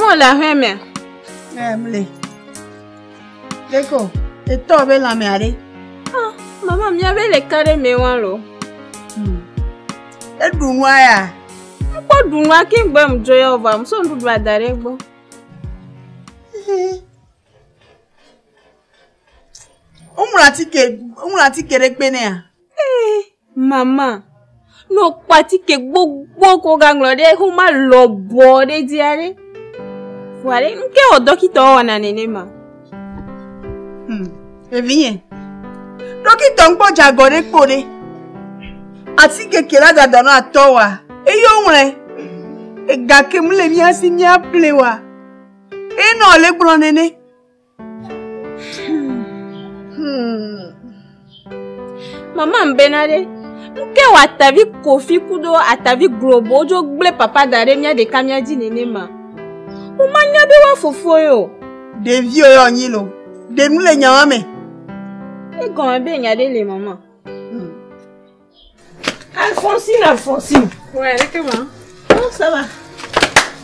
Mama le aƒea mea? Ɛ mle. Leko, etɔ be lãmea ɖe. Ah, mama miabe le ka ɖe me wa lo. Eɖu nua ya. Ŋkpɔ ɖu nua ke ŋgbɛ mu dzo ya vɔa musɔ nuɖuɖu ada ɖe gbɔ. Woŋlɔ atike, woŋlɔ atike ɖe kpe nɛa? Ee, mama, ne wokpɔ atike gbogbo ko gaŋlɔ ɖe xoma lɔbɔ ɖe dzia ɖe. Vɔa ɖe, nu ke wɔ dɔkitɔwo wɔna nenema? Evinye, dɔkitɔ ŋkpɔ dze agɔ ɖe kpo ɖe. Atike ke la dada na atɔ wa, eye woŋlɔe. Ega ke mu le mía si míaƒle wa. Enɔ le gblɔ nene. Mama mbena ɖe, nu ke wɔ atavi kofi kudo atavi globo dzo gblẽ papa da ɖe mía ɖeka mía dzi nenema. Womanya be woa fofo ye o. Ɖeviwo yɔ nyi lo. Ɖe nu le nyawa me. Egɔme be nya ɖe le mama. Alphonsine, Alphonsine. Ouais, comment? Oh, ça va.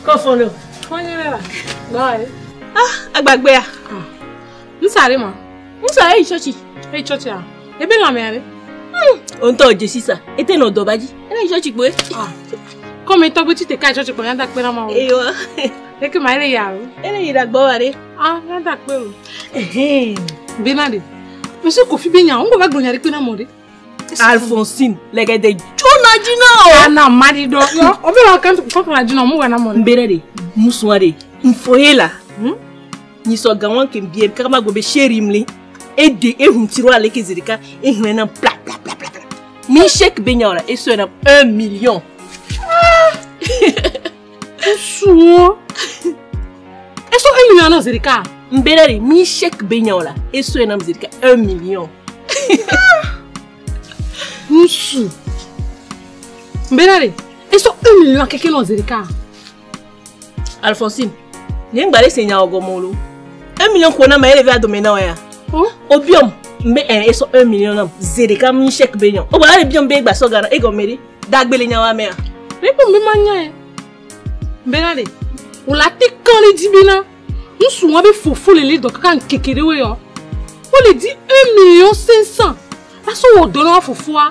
Comment le? Ouais. Ah, agbagbea. Nsare ma. Nsare yi church. Hey church ah. Ebe la me ale. On to je sisa. Ete no do baji. Ene yi church gbe. Ah. Comme to gbe ti te ka church ko yanda pe na ma o. Eyo. E ke ma ele ya o. Ele yi da gbo wa re. Ah, yanda pe o. Eh. Benade. Monsieur Kofi Benya, on va gagner pe na mo de. Alphonsine, lege de jona jina o. Ana mari do. Yo, o be wa kan ko kan jina mo wa na mo. Mbere de, musuwa de. Mfoye la. Ni so gawan ke mbie kama go be sheri mle. E de e hun tiro ale ke zirika e hun na pla pla pla pla. Mi chèque benya ora e so na 1 million. Suo. E so 1 million na zirika. Mbere de mi chèque benya ora e so na zirika 1 million. Musu. Mbere de e so 1 million keke na zirika. Alphonsine, nye ngbale se nya ogomolo. 1 million kona ma eleve adomena ya. Obiom mbe en eso 1 million nam zereka mi chèque benyo. O ba le biom be gba so gara e gomeri dagbele nya wa me a. Ne ko mbe manya e. Mbere de o la te kan le di bena. Musu wa be fofo le le do kaka nkekere we yo. O le di 1 million 500. La so wo do na fofo a.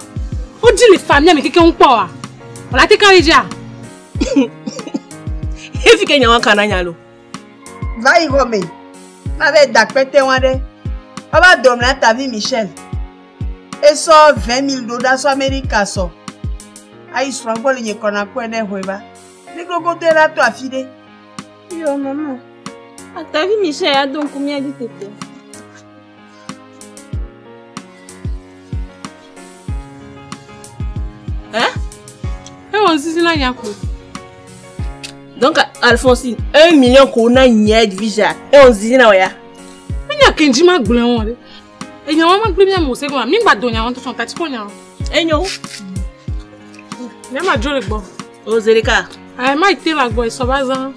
O di le famille me keke npo a. O la te kan le di a. Efi ke nya wa kana nya lo. Va yi xɔ me. Ma be da kpete wa ɖe. Ava dɔm na tavi Michel. Esɔ 20 000 ɖo ɖa so Amerika sɔ. Ayi srɔ̃ gbɔ le nye kɔna kɔe ne xɔe va. Ne gogodo la to afi ɖe. Yo mama. Atavi Michel ya do ŋku mía dzi tete. Hein? E won zizi na nya ko. Donc Alphonsine, 1 million qu'on a nyed visa. Et on zizi na oya. Enya kenji ma gble won re. Enya wa ma gble mi mo se ko mi gba do nya won to son tati ko nya. Enyo. Ne ma jole gbo. O zereka. Ay ma ite la gbo so ba zan.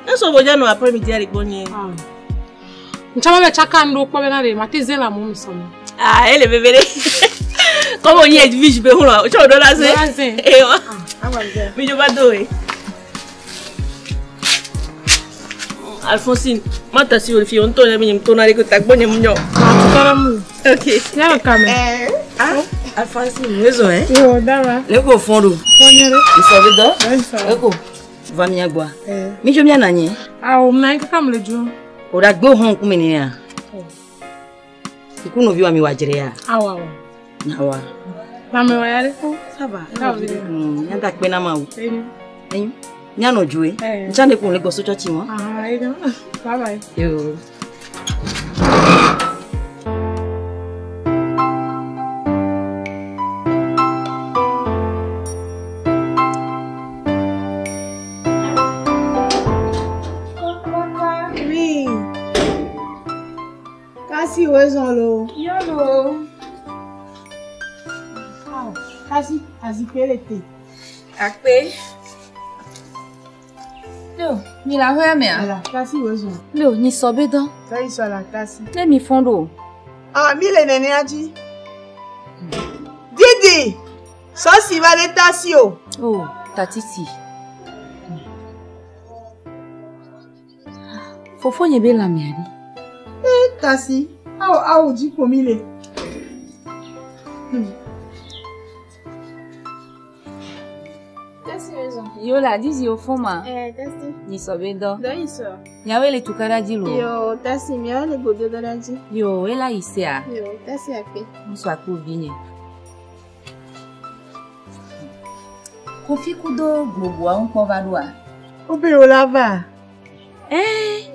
Eso boja no après midi ale gbo ni. Ah. Nchama be chaka ndo ko be na re ma te zela mo mi so. Ah, elle est bébé. Comme on y est vige be hulo. O do la ze. Eh wa. Mi jo ba do e. Alphonsine, ma ta si olfi on to na mi to na re ko tagbo nye munyo. Ah, OK. Ya ka me. Eh, ah, Alphonsine, wezo hein? Yo, dara. Le go fondo. Fonyere. Isobe do? Eko. Va mi agba. Mi jo mi ananye. Ah, o mna nka kam le jo. O da gbe hon ku mi ni ya. Iku no vi wa mi wa jere ya. Awa awa. Na wa. Na me wa ya re. Ça va. Ça va. Ya da pe na ma o. Enyo. Enyo. Nya no ju e. Ncha ne kun le go so church won. Ah, enyo. Bye bye. Yo. Oui. Kasi wezon lo. Yolo. Ah, kasi azikpe le te. Akpe. Leo, mi la hoya mea. Ala, kasi wezon. Leo, ni sobe dan. Sa yi so la kasi. Ne mi fondo. Ah, mi le nene aji. Didi. Sosi va le tasi o. Oh, tatiti. Fofonye be lãmea ɖe. E tasi, awo awo dzi ko mi le. Tasi wezɔ. Yo la Didi o fɔn ma. Eh, tasi. Nyisɔ be dɔ. Dɔ yi sɔ. Nyawoe le tukaɖa dzi lo. Yo, tasi miawo le gododoɖa dzi. Yo, ela yi sea. Yo, tasi akpe. Ŋusɔ akpe vinye. Kofi kudo globoawo ŋkpɔ va ɖoa? Wobe wo la va. Eh,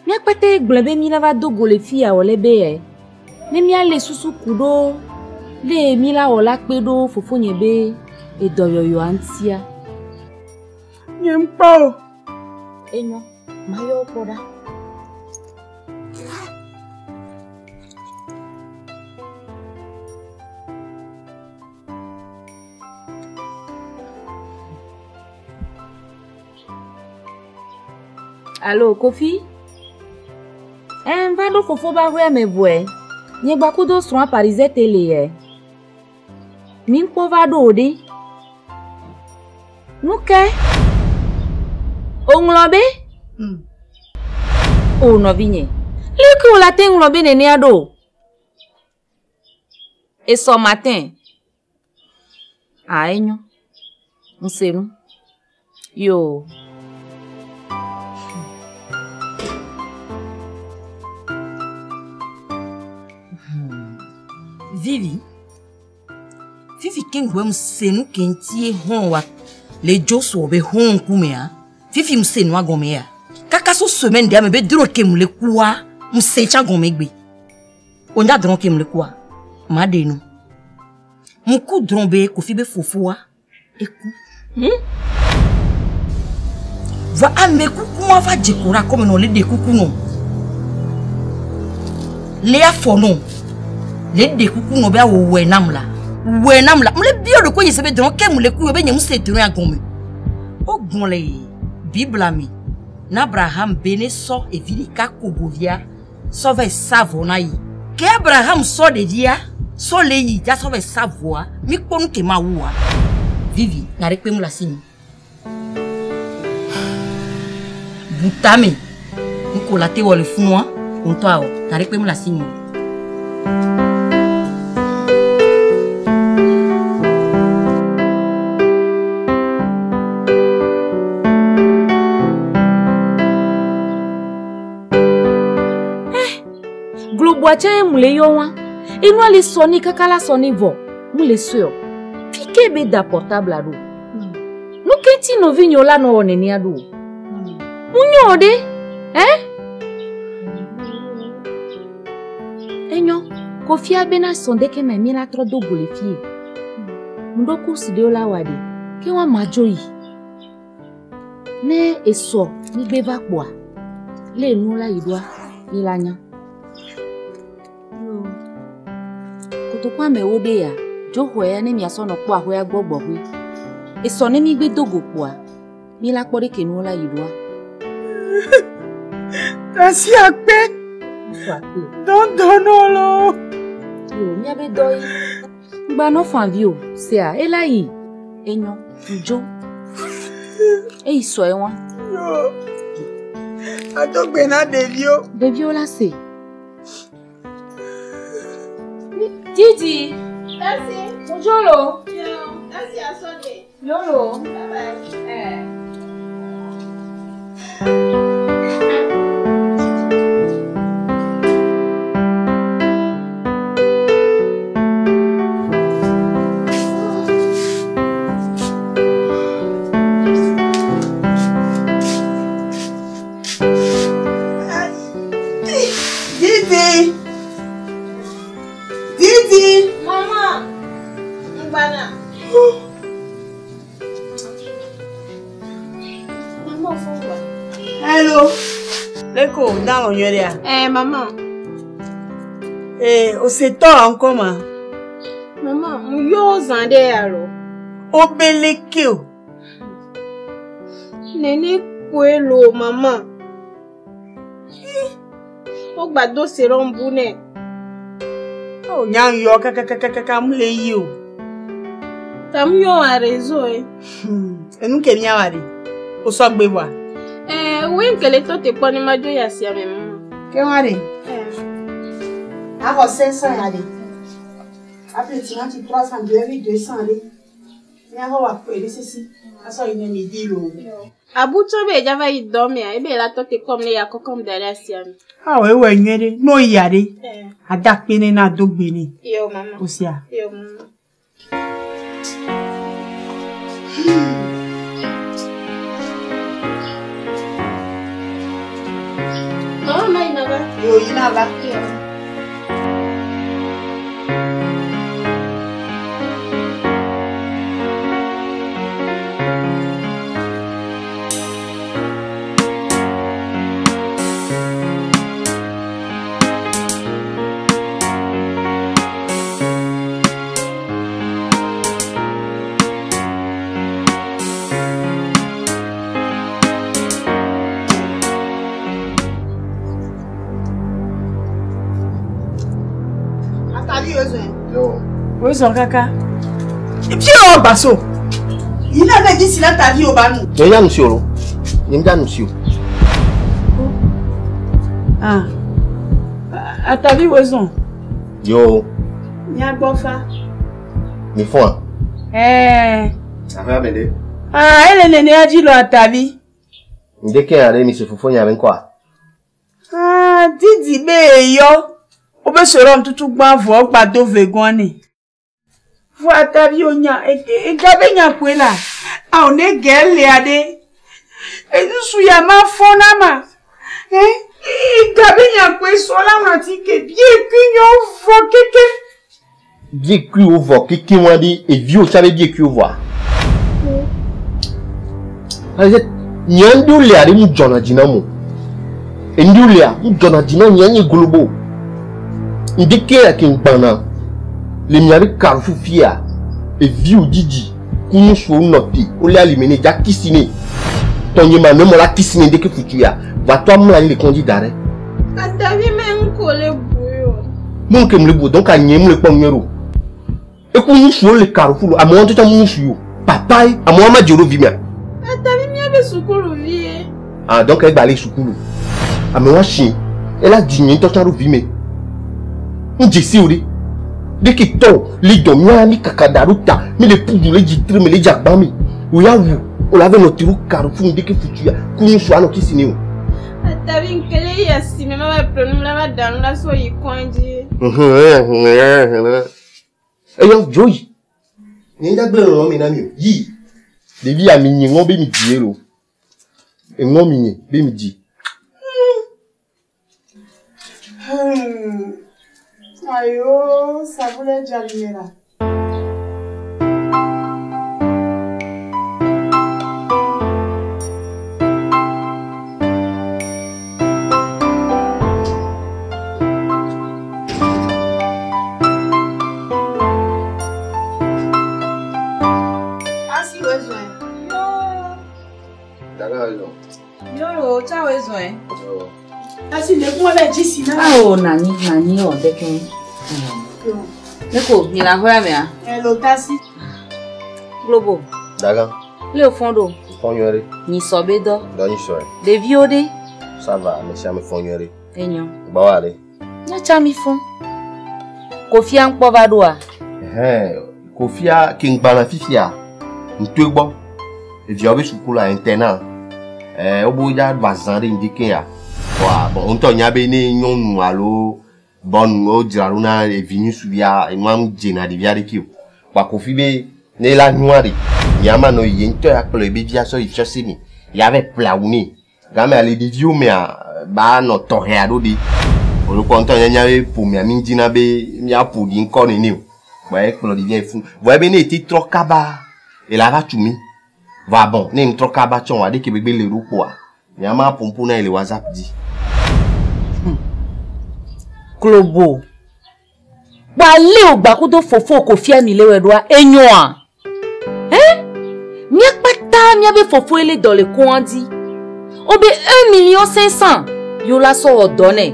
míakpete gblɔe be mi la va do go le fi ya wòle be yɛ. Ne míale susu ku ɖo le mi la wɔ la kpe ɖo fofonye be edɔyɔyɔa ŋutia. Nye ŋkpɔ o. Enyo, mayɔ wo kpɔ ɖa. Allo, Kofi? Eh, va ɖo fofo ba ƒe me vɔe. Nye gba kudo srɔ̃a Parisette le yɛ. Mi ŋkpɔ va ɖo o ɖe. Nu ke? O ŋlɔ be? O nɔvinye. Leke wo la te ŋlɔ be nenea ɖo? Esɔ matin. Ah, enyo. Ŋse nu. Yo. Vivi. Fifi ke ŋgbe mu se nu ke ŋuti hɔn wa le dzo sɔ be hɔn ŋkumea. Fifi mu se nua gɔme ya. Kaka so semaine ɖe ame be dro ke mu le kua mu se tsã gɔme gbe. O nya drɔ̃ ke mu le kua. Ma ɖe nu. Mu ku drɔ̃ be Kofi be fofoa eku. Va ame kuku ma va dze ko ɖe akɔme nɔ le ɖe kuku nɔ. Le afɔ nɔ. Le ɖe kuku nɔ be awɔ wɔe nam la. Wɔe nam la. Mu le biɔ ɖe ko nye se be drɔ̃ ke mu le ku yɔ be nye mu se drɔ̃ ya gɔme. O gbɔn le Biblia me. Na Abraham be ne sɔ evi ɖeka kogovia sɔ va sa vɔ na yi. Ke Abraham sɔ ɖevia sɔ le yi dza sɔ va sa vɔa mi kpɔ nu ke ma wua. Vivi na ɖe kpe mu le asi nu. Butame nuko la te wɔ le funua ŋutɔ awɔ na ɖe kpe mu le asi nu. Globoa tsɛ ye mu le yɔ wa. Enua le sɔ ni kaka la sɔ ni vɔ. Mu le sɔe o. Fi ke be da portable ɖo. Nu ke ŋuti nɔvinyewo la nɔ wɔ nenea ɖo? Mu nyɔ o ɖe. Eh? Enyo. Kofia bena sɔ ɖeke me mi la trɔ do go le fie. Mu ɖo course ɖewo la wa ɖe. Ke wa ma dzo yi. Ne esɔ mi gbe va kpoa. Le enu la yi ɖoa, mi la nya. Yo. Kotoku amewo ɖe ya. Dzoxɔe ya ne miasɔ nɔ kpɔ aƒea gbɔ gbɔƒe. Esɔ ne mi gbe do go kpoa. Mi la kpɔ ɖe ke nuwo la yi ɖoa. Tasi akpe. Ŋusɔ akpe. Dɔdɔnɔ lo. Yo, miabe dɔ ye. Ŋgba nɔ fan vi o. Sea, ela yi. Enyo, ŋdzo. Eyi sɔ ye wa. Yo. Adogbe na ɖeviwo. Ɖeviwo la se. Didi. Tasi. Ŋdzo lo. Yo, tasi asɔ de. Yo lo. Bye bye. Eh. Didi. Didi. Mama. Ngbana. Mama fɔn wa. Hello. Leko dans le nyɔria. Eh, maman. Eh, o se tɔ encore ma. Maman, mu yɔ zã ɖe ya lo. O beleke o. Nene koe lo, maman. O gba do serum bu nɛ. O nya yɔ kakakakaka mu le yi o. Ta mu yɔ wa réseau ye. Enu ke mia wa de. O sɔ gbe wa. Eh, Ewoe nkele tɔ te kpɔ ne ma dzo yi asia me mama. Ke wa ɖe. Axɔ 500 ya ɖe. Aƒle timati 300 2 200 ɖe. Míaxɔ wɔ akpɔe ɖe sisi. Asɔ yi ne mi di lo. Abu tsɔ be edza va yi dɔ mea, ebe la tɔ te kpɔm ne ya kɔkɔm da ɖe asia me. Awɔ ewɔ nyuie ɖe. Ne woyia ɖe, ada akpe ne na do gbe nɛ. Yo mama. Osia. Yo mama. Mama ma yina va. Yo yina va. Yo. Atavi wozɔn. Yo. Wozɔn kaka. Ebi wɔ gbaso. Yina ne dzi si la tavi wo ba nu. Nye ya nusi o lo. Nye ŋdza nusi o. Ah. Atavi wozɔn. Yo. Miagbɔ fa. Mi fɔn. Ɛɛ. Aƒea me ɖe. Ah, ele nenea dzi lɔ atavi. Ŋdeke ya ɖe mi se fofo nya be ŋkɔa. Ah, didi be eyɔ. Wobe sɔrɔ tutu gbã vɔ gba do vegɔn ne. Vɔ atavi wo nya ega be nya koe la. Awo ne ge lea ɖe. Enusu ya ma fɔ na ma. Eh, ega be nya koe sɔ la ŋlɔ ti ke bie kui nyɔ vɔ keke. Bie kui wo vɔ keke wa ɖe eviwo tsa be bie kui wo vɔa. Ayi nye ŋɖo lea ɖe mu dzɔna dzi na mo. Ŋɖo lea mu dzɔna dzi na nye nye golobo. Ŋdeke ya ke ŋgbana le mia be karufu fia eviwo dzidzi ku nusuwo nɔ te wole alime ne dza kisi ne. Tɔnye ma ne mɔ la kisi ne ŋdeke futu ya va to amla anyi le kɔndzi da ɖe. Atavi me ŋko le bu yo. Mu ke mu le bu donc anye mu le kpɔ nyuie ɖo. Eku nusuwo le karufu lo amewo ŋutɔ mu nusu yo. Papa ye amewo ma dze ɖo vi mea. Atavi mía be sukulu vie. Ah donc egba le sukulu. Amewo si ela dzi nye ŋutɔ tsã ɖo vi me. Ŋdze si wo ɖe. Ɖeke tɔ le dɔ mía mi kaka da ɖo ta mi le pudu le dzi tre me le dze agba me. Wo ya wu o la ve nɔ te ɖo karufu ŋdeke futu ya ku nusu anɔ kisi ne o. Atavi nkele yi asi me ma va ƒle nu la va ɖa nu la sɔ yi kɔndzi. Eyɔ dzo yi. Nye ŋdza gblẽ lɔlɔ me na mi o. Yi. Ɖevi ya mi nye ŋɔ be mi dzi ye lo. Eŋɔ mi nye be mi dzi. Ayo, ça voulait déjà arriver là. Asi wezɔn. Yo, tsa wezɔn. Asi le kuma bɛ dzi si na. Awo nani nani wɔ deke. Ne ko mi la aƒea mea. Elo tasi. Globo. Daga. Le fɔn ɖo. Fɔn nyuie ɖe. Nyisɔ be dɔ. Dɔ nyisɔ ye. Ɖeviwo ɖe. Ça va, ame sia ame fɔn nyuie ɖe. Enyo. Gbɔwa ɖe. Nyatsa mi fɔn. Kofia ŋkpɔ va ɖoa. Ɛhɛn, kofia ke ŋgbana fifia, ŋtoe gbɔ. Eviawo be suku la internat. Ɛɛ, wobe dza ɖu azã ɖe ŋdi ya. Wa bon, ŋutɔ nya be ne nyɔnu alo bɔnu wodzra ɖo na evi ŋutsuvia, enua ŋu dzena ɖevia ɖeke o. Wa kofi be ne la nyɔa ɖe, nyama nɔ yi ŋutɔ ya kplɔ ebe via sɔ yi fiɔse me. Ya va ƒle awu nɛ. Game ale ɖeviwo mea, ba nɔ tɔxɛ aɖo ɖi. Olukɔ ŋutɔ nyanya be ƒomea mi dzina be míaƒo ɖi ŋkɔ nene o. Wa ekplɔ ɖevia yi fún. Vɔ ebe ne ete trɔ kaba, ela va tu mi. Va bon, ne ŋtrɔ kaba tsɔ wa ɖeke gbegbe le ɖo kpoa, nyama ƒoƒo na yi le WhatsApp dzi. Globo. Kpale o gbakudo fofo kofia mi le wɛ ɖoa enyoa. Hein? Mía kpata mía be fofo ele dɔ le kɔa dzi. Wo be 1 million 500 yo la sɔ wɔ dɔ nɛ.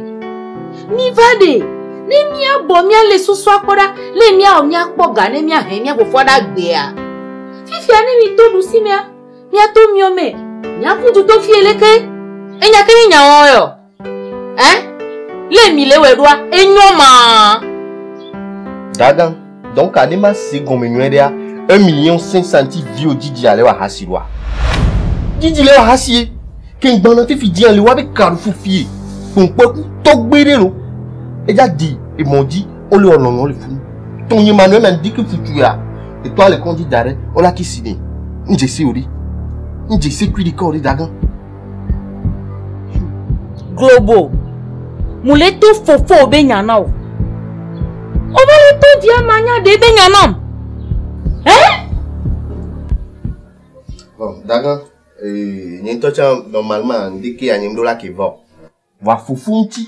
Mi va ɖe. Ne mía bɔ mía le susua kpɔ ɖa, le mía wɔ mía kpɔ ga ne mía he mía fofoa ɖe agbea. Fifia ne mi to ɖusi mea, mía to miɔ me, mía ƒu du to fie leke. Enya ke nye nyawo yɔ. Hein? Le mi le wɔ ɖoa, enyo ma. Dagan, donc ane ma se gɔme nyuie ɖea, 1 million 500 ti viwo dzidzi ale wa hasi ɖoa. Dzidzi le wa hasi ye. Ke ŋgbɔna fifi dzia le wa be kaɖu fie. Kponkpɔ ku tɔgbe ɖe lo. Edza di emɔ dzi wole wɔ lɔlɔ le funu. Tonye ma nɔ eme ŋdi ke futu ya. Etɔa le kɔndzi da ɖe wola kisi ne. Ŋdze si wo ɖi. Ŋdze si kui ɖeka wo ɖi dagan. Globo. Mu le to fofo be nya na o. O va le to dia ma nya ɖe be nya nam. Hein? Bon, dagan, nye ŋutɔ tsã normalement ŋdi ke ya nye ŋɖo la ke vɔ. Vɔa fufu ŋuti,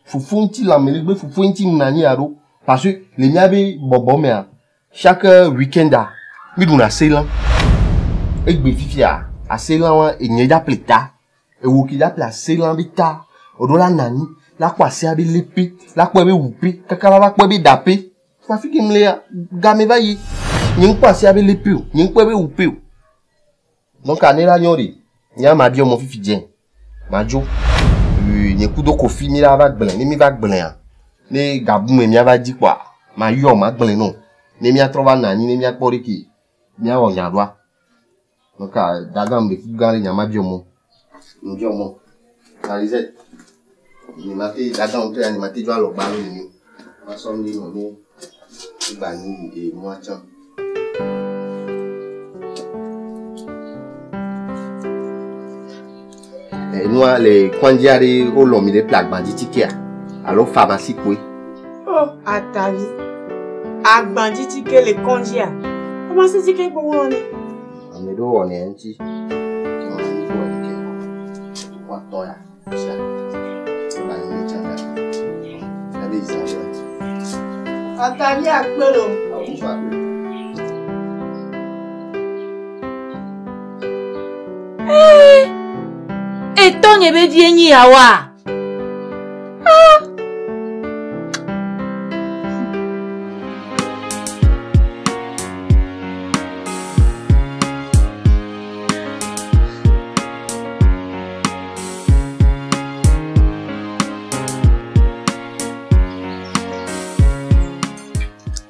fufu ŋuti lãmelegbe fufu ŋuti nɔ anyi ya ɖo. Parce que le míabe bɔbɔ mea, chaque week-end a, mi ɖuna aselã. Egbe fifia, aselã wa enye dza ƒle ta. Ewo ke dza ƒle aselã be ta. Eɖo la nɔ anyi, la kpɔ asea be lépe, la kpɔ ebe wupe, kaka la va kpɔ ebe ɖape. Fɔ afi ke mlea, game va yi. Nye ŋkpɔ asea be lépe o, nye ŋkpɔ ebe wupe o. Donc ane la nyɔ ɖe, nye ma biɔ mɔ fifi dze. Madzo. Nye kudo Kofi mi la va gblẽ, ne mi va gblẽa, ne gabu me mia va dzi kpɔa, ma yɔ ma gblẽ no. Ne mia trɔ va nɔ anyi ne mia kpɔ ɖe ke mia wɔ nya ɖoa. Donc daga me ɖe gã ɖe nya ma biɔ mɔ. Ŋbiɔ mɔ. Marisette. Nye ma te daga ŋutɔ ya nye ma te dzo alɔ gba lo ni. Ma sɔ nu ɖe nɔ ne egba nyi enua tsã. Enua le kɔndzi aɖe wolɔ mi ɖe ple agbadzitsikea alo pharmacie koe. Oh, atavi. Agbadzitsike le kɔndzia. Pharmacie tsike kpo wolɔ ne. Ame ɖewo wɔnɛ ŋuti. Ke wɔna mi wɔ ɖeke. Woatɔ ya. Sia. Eba nyi ɖe tsã ya. Ebe yi zã ɖe. Atavi akpe lo. Awo ŋutsu akpe. Etɔ nye be vie nyi ya wa. Ah.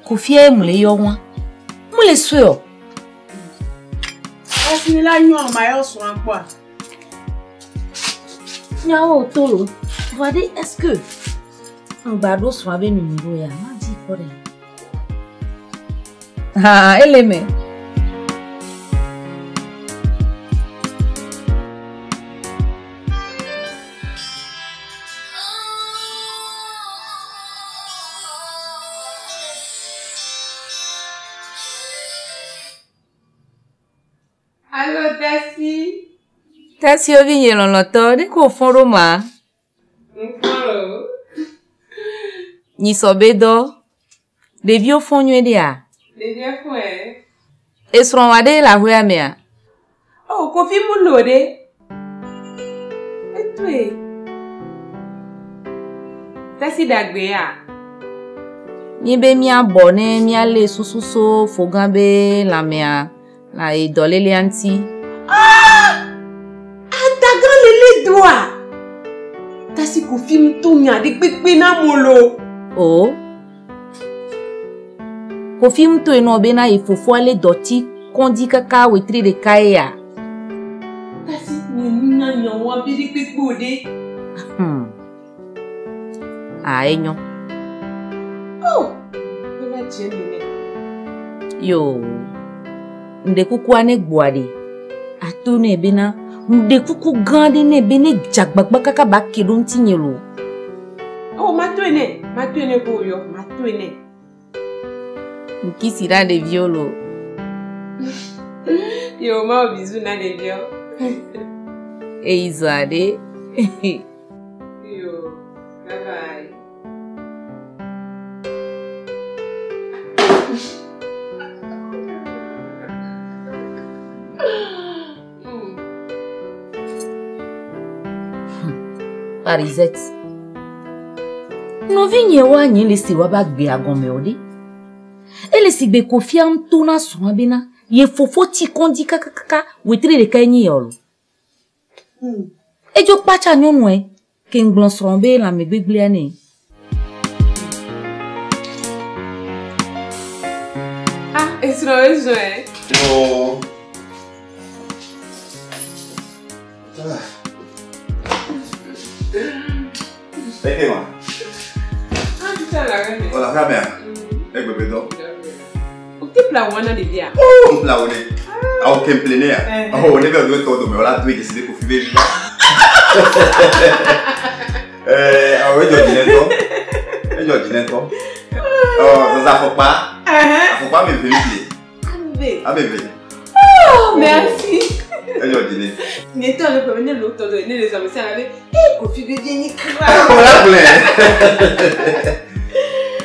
Kofi mu le yɔ wa. Mu le sue o. Asi la nyɔ ma yɔ srɔ̃ kpɔa. Nyawo to lo. Vade est-ce que ngba ɖo srɔ̃a be numéro ya? Ma di kpɔ ɖe. Ah, ele me. Allo, Tassi. Tassi ovi nye lɔlɔtɔ, ɖe ko fɔ̃ ɖo ma. Ŋfɔ̃ lo. Nyisɔ be dɔ. Ɖeviwo fɔ̃ nyuie ɖea? Ɖevia fɔ̃ ɛ. Esrɔ̃ wa ɖe le aƒea mea? Oh, Kofi mu lo ɖe. Etoe. Tassi ɖagbea? Mi be míabɔ ne míalé susu so fogã be lãmea la ye dɔlélea ŋuti. Ah! Adagã lele doa. Tassi Kofi ŋutɔ nya ɖe kpekpe na mo lo. O. Kofi ŋutɔe nɔ bena ye fofoa lé dɔti kɔndzi kaka wetri ɖeka ye ya. Tassi nye nunya nyawoa be ɖe kpekpe o ɖe. Ah, enyo. Oh! Ela dze nene. Yo. Ŋɖe kukua ne gbɔa ɖe. Ato ne bena ŋɖe kuku gã ɖe ne be ne dzagbagba kaka ba ke ɖo ŋuti nye lo. Oh, matoe ne. Matoe ne bo yɔ. Matoe ne. Nkisi na ɖeviwo lo. Yo, ma wɔ bisou na ɖeviawo. Eyi zã ɖe. Yo, bye bye. Parisette. Nɔvinyewoa nye le se woava gbea gɔme o ɖe. Ele si gbe Kofia ŋutɔ na srɔ̃a bena ye fofo tsi kɔndzi kakakaka wetri ɖeka ye nyi ya o lo. Edzo kpatsa nyɔnue ke ŋgblɔ srɔ̃ be lãmegbegblẽa nɛ. Ah, esrɔ̃ ezɔe. Yo. Eke ma. Ah, tu la reine. Hola, Ramea. Egbe do. O te pla wana de bia. Oh, pla wone. Ah, o kemplene ya. Oh, ne be do todo me ola tu e se ko fi be bi. Eh, ah, we jo dine to. E jo dine to. Oh, ça ça faut pas. Faut pas me vérifier. Ave. Ah, me ve. Oh, merci. E jo dine. N'étant le premier l'autre de ne les amis avec. Eh, Kofi be bien ni kra. Ola ble.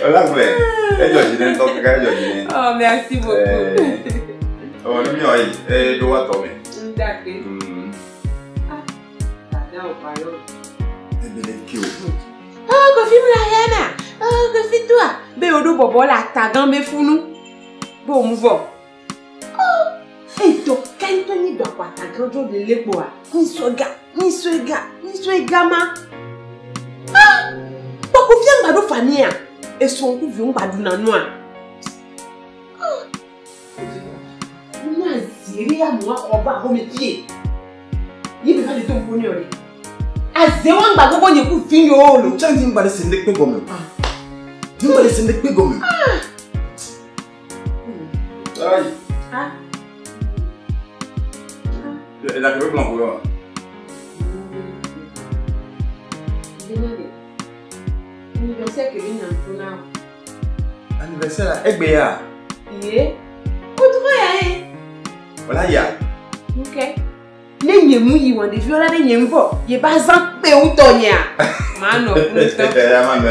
Ola ble. E jo dine to ka e jo dine. Oh, merci beaucoup. Eh. Oh, ni mi oyi. Eh, do wa to me. D'accord. Hmm. Dada o payo. Ebele ki o. Oh, Kofi mla yana. Oh, Kofi toi. Be odo bobo la tagan be funu. Bo mu vo. Oh, eh to kan to ni do kwa tagan jo de lepo a. Ni so ga, ni so ga, ni so ga ma. Ah! Bo Kofi angba do fani a. E so nku vi ngba du na nu a. Ah! Na ziri ya mo oba ho me tie. Yi be fa de to nko ni ore. Azewa ngba gogo nye ku fi yo lo. Change ngba de sende pe gomi. Ngba de sende pe gomi. Aïe. Ah. Elle a que blanc pour Anniversaire que vient dans Anniversaire là, egbe ya. Ye. O ya eh. Voilà ya. OK. Ne nye mu yi won de fi ola de nye nfo. Ye ba zan pe u to nya. Ma no ku to. Ya ma no.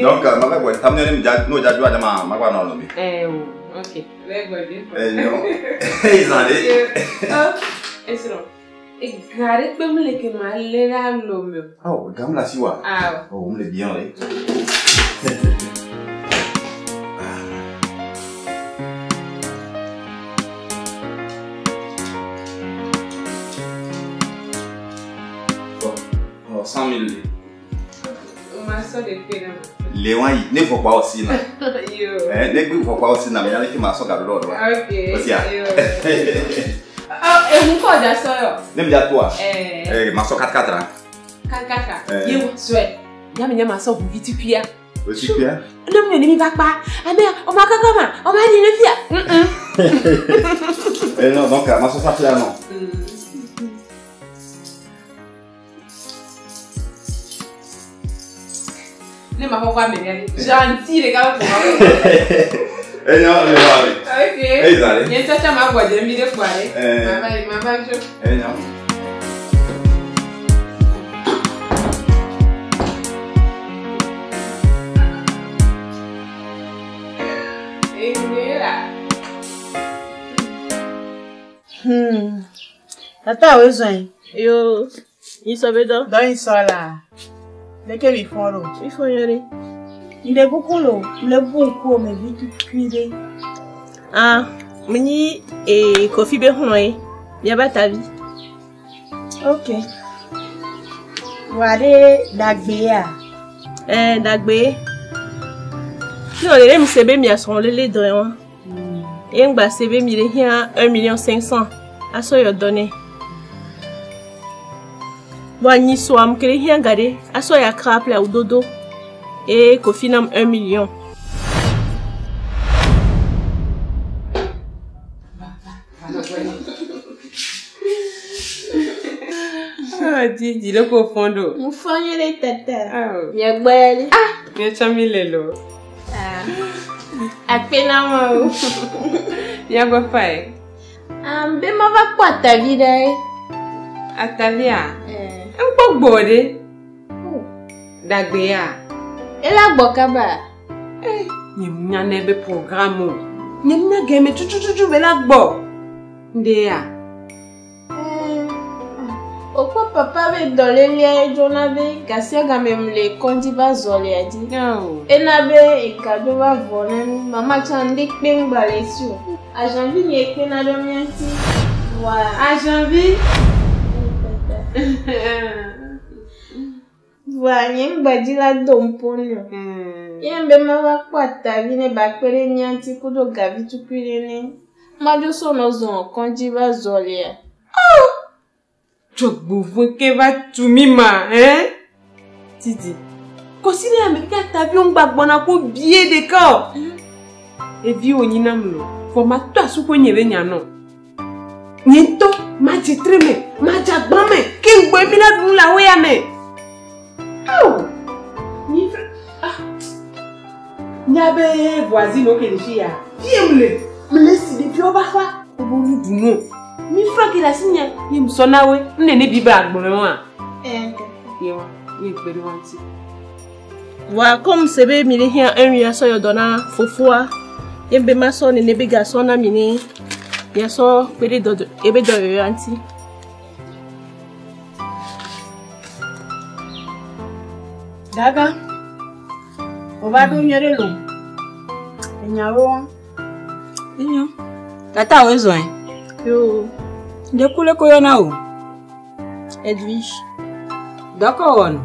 Donc ma va quoi tamne ne ja no ja jwa ma ma kwa no no mi. Eh o. OK. Le go di. Eh non. Ils en est. Oh, esro. E gare pe mu le ke ma le la lo mi. Oh, gam la siwa. Ah. Oh, on le bien là. Oh, 100 000. O ma so de pe na. Les gens, ne faut pas aussi là. Yo. Eh, ne faut pas aussi là, mais il y en a qui m'a sorti de l'ordre. OK. Aussi, ah. Yo. Oh, e mu ko ja so yo. Ne me dis à toi. Eh. Eh, ma so 4 4 hein. Kakaka. Eh. Ye swe. Ya me nya ma so bu viti pia. Aussi bien. Ne mu ni mi va pa. Ame, o ma kaka ma. O ma ni ne fia. Eh non, donc ma so ça fait non. Ne ma ko kwa me ni. Gentil les gars pour. Eh non, mais allez. OK. Eh, ils allaient. Nye chacha ma gwa je mi de kwa le. Eh. Ma va ma va jo. Eh non. Eh ne la. Tata o zɔn. Yo, yi sɔ be dɔ. Dɔ yi sɔ la. Leke mi fɔn lo. Mi fɔn yɔ de. Nde kuku lo, le bu ŋku me vi tukui de. Ah, mi nyi e Kofi be hlɔ̃ ye. Miaba tavi. Ok. Wa ɖe ɖagbe ya. Eh, dagbe. Fi wɔ le mi se be mia srɔ̃ lele dɔ ye wa. Ye ŋgba se be mi le hiã 1 500 000 asɔ yɔ dɔ nɛ. Bon, nyi soa mu ke le hiã ga ɖe asɔ ya kra ƒle awu dodo. Ye Kofi nam 1 million. Ah, Didi, le ko fondo. Mu fɔ nye ɖe tata. Ah. Mia gbɔ ya ɖe. Ah, nye tsã mi le lo. Ah. Akpe na ma o. Mia gbɔ fa ye. Ah, be ma va kpɔ atavi ɖe ye. Atavia. Eh. Ŋkpɔ gbɔ ɖe. Ɖagbe ya. Ela gbɔ kaba. Eh, nye nya ne be programme o. Nye nya gɛmɛ tutututu be la gbɔ. Nde ya. Eh. Okpɔ papa be dɔlélia ye dzona be gasia game mu le kɔdzi va zɔ lia dzi. Oh. Ena be ekadzo va vɔ na mi. Mama tsã ŋɖe kpe ŋgba le esi o. Ajanvi nye kpena ɖe mía ŋuti. Wa. Ajanvi. Tata. Vɔa nye ŋgbadzi la do ŋpo nɛ o. Ye be mava kpɔ atavi ne ba kpe ɖe mía ŋuti kudo gavi tukui ɖe ne. Madzo sɔ nɔ zɔn kɔdzi va zɔ lia. Dzɔgbevɔ̃e ke va tu mí ma, hein? Didi. Kɔsi ɖe ame kaka ataviwo ŋgba gbɔna ko bie ɖeka o. Evi wònyi nam lo. Vɔ matɔ asu ƒe nye be nya nɔ. Nye ŋutɔ madze tre me, madze agbã me, ke ŋgbɔe mi la ɖu nu le aƒe ya me. Ao! Nyi fre... Ah! Nya be voisine wo ke le fi ya. Fie mle, mle si ɖeviwo va xɔa, wobe nu ɖu nu. Mi fra ke le asi nye, ye musɔ na woe. Nu nene Biblia gblɔe wa. Ye wa, ye kpe ɖe wa ŋuti. Voa comme se be mi le hiã un ya sɔ yɔ dɔ na fofoa, ye be ma sɔ nene be ga sɔ na mi ne ya sɔ kpe ɖe dɔ ebe dɔyɔyɔa ŋuti. Dada, wova ɖo nyuie ɖe lo. Enyawo wa. Enyo. Tata wo zɔe. Yo. Ɖe ku le ko yɔna o. Edwige. Dɔkɔ wɔnɔ.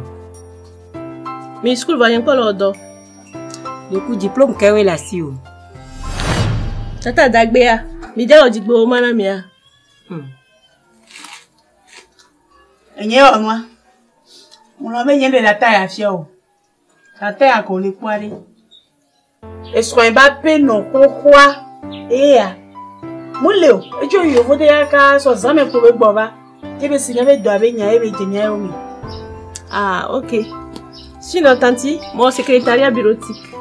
Mi school va nye kpɔ le dɔ. Ɖe ku diplôme kɛwoe le asi o. Tata dagbea, mi dze wɔ dzigbe wo ma na mia. Enye wɔ nua. Ŋlɔ be nye le tata ya fia o. Tata ya ko le kpɔa ɖe. Esrɔ̃ ba pe nɔ xoxoa eya. Mole o. Etso yovo de ya ka sɔ zãme ko be gbɔ va. Ye be si nya be dɔ abe nya ye be dze nya ye me. Ah, ok. Sinon, tanti, mon secrétariat bureautique.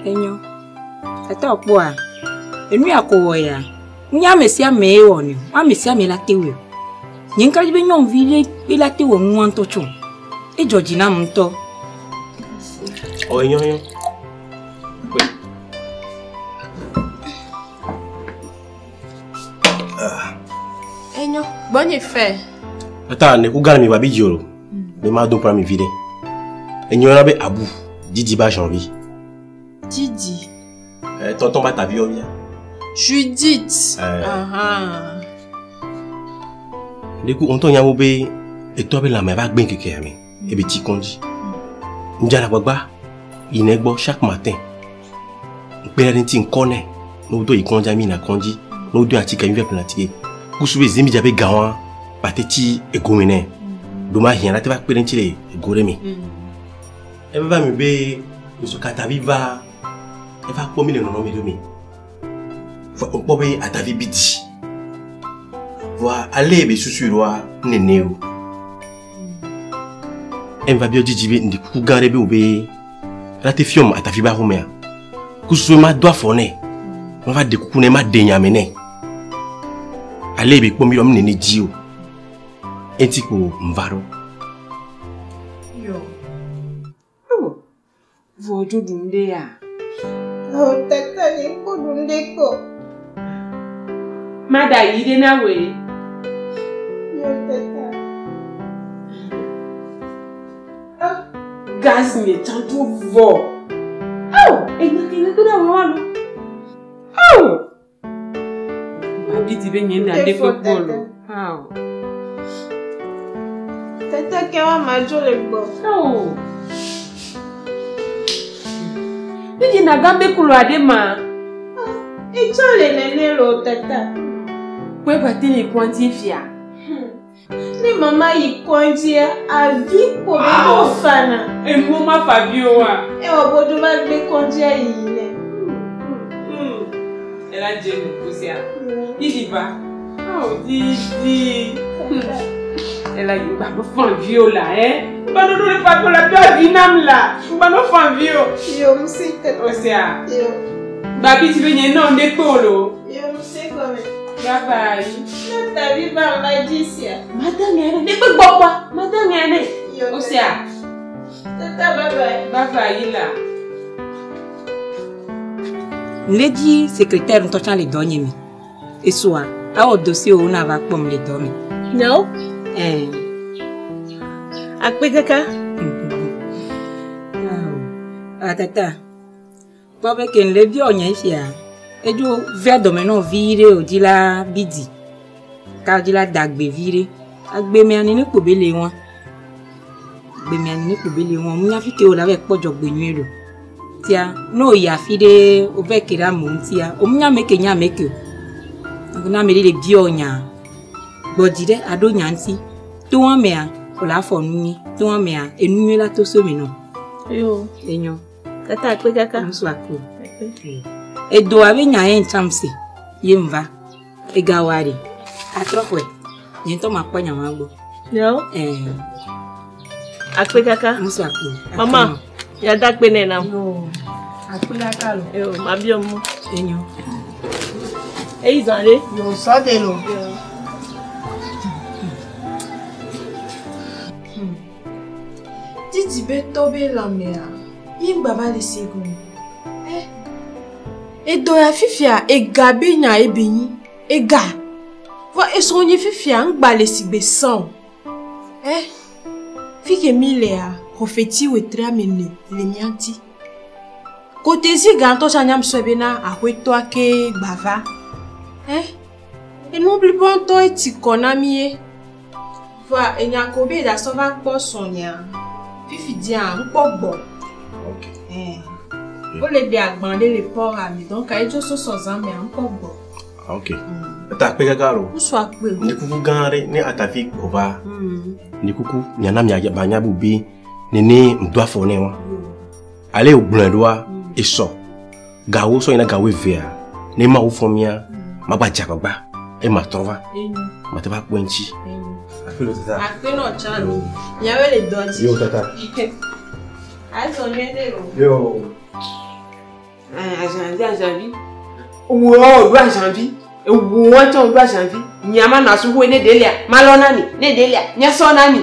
Enyo. Tata kpɔa. Enu ya ko wɔ ya. Nya ame sia ame ye wɔ ne. Ame sia ame la te wɔ. Nye ŋka dzi be nyɔnuvi ɖe be la te wɔ nua ŋutɔ tso. Edzɔ dzi nam ŋutɔ. Ɔ enyo enyo. Enyo, gbɔnye fɛ. Tata ne ku gã mi ba bi dzi o. Be ma do kura mi vi ɖe. Enyo na be abu Didi ba janvi. Didi. Eh, tonton ba tavi yɔ via. Judith. Eh. Aha. Ne ku ŋutɔ nya wo be etɔ be lãme va gbe keke ya me. Ebe tsi kɔndzi. Ŋdza gbagba yina egbɔ chaque matin. Ŋkpe ɖe ŋuti ŋkɔ nɛ. Ne wodo yi kɔndzi mi na kɔndzi. Ne wodo atike mi va ƒle atike. Kusu be zemidza be gãwoa ba te tsi egome nɛ. Ɖo ma hiã la te va kpe ɖe ŋuti le ego ɖe me. Eva va mi be ŋsu katavi va eva kpɔ mi le nɔnɔme ɖe me. Vɔ ŋkpɔ be atavi bi dzi. Vɔa ale be susu ɖoa nene o. Eva biɔ dzidzi be ŋdi kuku gã ɖe be wo be la te fiɔm atavi ba xɔmea. Kusu ma do afɔ nɛ. Ma va ɖe kuku nɛ ma ɖe nyame nɛ. Ale be kpɔ mi ɖɔ mi nene dzi o. Enti ko ŋva ɖo. Yo. Oh. Vɔ dzo ɖum ɖe ya. Oh, tata nye ŋkɔ ɖum ɖe ko. Ma da yi ɖe na woe. Yo, tata. Ah, gaz nye tsã tso vɔ. Ao, enya ke ne do na woe wa lo. Ao. Ma bi di be nye na ɖe kpekpe lo. Ao. Tata ke wa ma dzo le gbɔ. Ao. Didi na gambe kulo ade ma. Etsɔ le nene lo tata. Kwe ba te le kwanti fia. Ne mama yi kɔndzia, avi ko be do fana. Enu ma fa vi o wa. Ewɔ bodo va gbe kɔndzia yiyi nɛ. Ela dze nu kusia. Didi va. Oh, Didi. Ela yi ba no fan vi o la, eh. Ba no do le fa ko la do avi nam la. Ba no fan vi o. Yo musi tata. Osia. Yo. Ba bi ti be nye no nde kpolo. Yo musi gɔme. Bye bye. Ne tavi va ŋva dzi sia. Madame ene, ne gbe gbɔ kpɔa. Madame ene. Yo. Osia. Tata bye bye. Bye bye yila. Le dzi secrétaire ŋutɔ tsã le dɔ nye me. Esua, awɔ dossier wo na va kpɔm le dɔ me. Nyawo? Eh. Akpe kaka. Ah, tata. Kpɔ be ke le biɔ nye fia. Edzo vea dɔme nɔ vi ɖe o dzi la bi dzi. Ka dzi la dagbe vi ɖe. Agbemea nene kpo be le wa. Agbemea nene kpo be le wa. Munya fi ke wo la va kpɔ dzɔgbe nyuie ɖo. Tia, ne wo yi afi ɖe wo va ke ɖe amewo ŋutia, wo munya ame ke nye ame ke o. Donc ne ame ɖe le biɔ nya, gbɔ dzi ɖe aɖo nya ŋuti. To amea, wo la fɔ nu nyui. To amea, enu nyui la to so eme nɔ. Yo. Enyo. Tata akpe kaka. Ŋutsu akpe. Edo abe nya ye ŋtsam se ye ŋva. Ega wa ɖe. Atrɔ xɔe. Nye ŋutɔ makpɔ nya ma gbɔ. Yo. Eh. Akpe kaka. Ŋutsu akpe. Mama, ya da akpe nɛ nam. Yo. Akpe kaka lo. Yo, mabiɔ mo. Enyo. Eyi zã ɖe. Yo, sɔ de lo. Didi be tɔ be lãmea, mi ŋgba va le se gɔme. Eh, edɔ ya fifia, ega be nya ebe nyi. Ega. Vɔ esrɔ̃ nye fifia, ŋgba le si gbe sã o. Eh, fi ke mi lea, xɔfeti wetri ame ene le mía ŋuti. Kotezi gãtɔ tsa nyam sɔe bena aƒetɔa ke gba va. Eh, enu blibo ŋutɔ etsi kɔ na mi ye. Vɔa enya ko be ɖasɔ va kpɔ srɔ̃nyea, fifi dzia ŋkpɔ gbɔ. Eh, wole ɖe agban ɖe le port me donc edzo sosɔ zã mea ŋkpɔ gbɔ. Ah, ok. Eta akpe kaka lo. Ŋutsu akpe o. Ndi kuku gã ɖe ne atafi gbɔ va. Ndi kuku miana mia ba nya bu be nene ŋdo afɔ ne wa. Ale wògblɔe ɖoa esɔ. Gawo sɔ yina gawo evea. Ne mawu fɔ mía, magba dze agbagba eye matrɔ va. Mate va kpɔe ŋuti. Akpe lo tata. Akpe nɔ tsã lo. Miawoe le dɔ dzi. Yo tata. Azɔ nyuie ɖe o. Yo. Ajanvi, ajanvi. Wo ɖo ajanvi. Ewu wɔn tsɔ ɖo ajanvi. Nyama nɔ asuƒoe ne ɖelia, malɔ na mi. Ne ɖelia, nyasɔ na mi.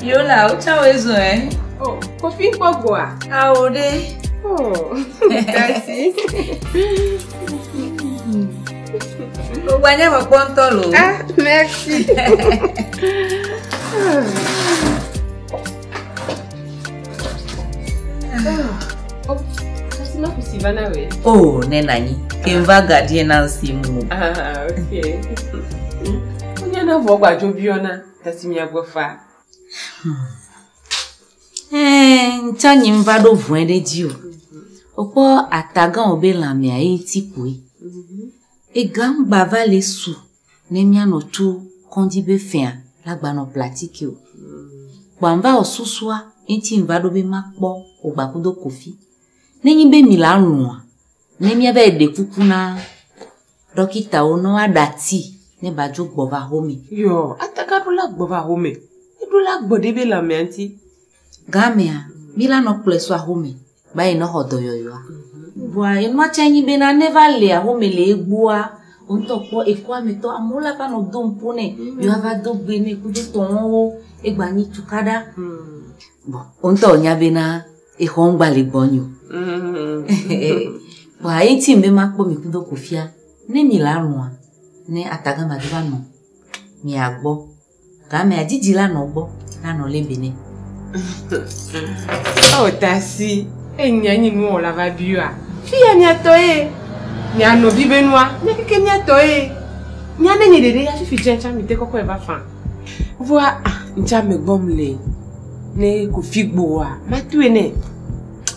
Yola, o tsa wo ezo eh? Oh, Kofi kpɔ gbɔa? Awo ɖe. Oh, merci. Gbogbo anya me kpɔ ŋutɔ lo. Ah, merci. Oh, kasi ma kusi va na we. Oh, ne nanyi. Ke n va gardien na nsi mu. Ah, ok. Onye na vɔ gbadzo biɔna, tasi mia gbɔ fa. Eh, ntsa nyi n va ɖo vɔe ɖe dzi o. Wokpɔ atagã wo be lãmea ye ti koe. Ega ŋgba va le su ne mianɔ tso kɔndzi be fɛa la gbanɔ platike o. Kpoa n va wɔ susua ŋuti n va ɖo be makpɔ wò gba kudo Kofi. Ne nyi be mi la lɔ̃a, ne miava yi ɖe kuku na dɔkitawo ne woaɖe ati ne ba dzo gbɔ va xɔme. Yɔ, ataka ɖo la gbɔ va xɔme. Eɖo la gbɔ ɖe be lãmea ŋuti. Gamea, mi la nɔ kplɔe so axome ba yi ne xɔ dɔyɔyɔa. Vɔa enua tse nyi bena ne va le axome le egbɔa, wo ŋutɔ kpɔ ekoametɔ amewo la va nɔ do ŋpo nɛ, yewoa va do gbe nɛ kudo tɔwɔwo egba nyi tukaɖa. Bon, wo ŋutɔ wònya bena exɔ ŋgba le gbɔnye o. Vɔa eŋuti be makpɔ mi kudo Kofia, ne mi la lɔ̃a, ne atagã ba do va nɔ mia gbɔ. Gamea dzidzi la nɔ gbɔ, la nɔ lé be nɛ. Oh, tasi. Enya nyi nu wɔla va biɔa. Fia miatɔ ye. Mia nɔvi be nua, mia keke miatɔ ye. Mia ne nye ɖeɖe ya fifi dze tsa mi te kɔkɔe va fa. Voa, ah, ŋtsa me gbɔm le. Ne Kofi gboa, matoe nɛ.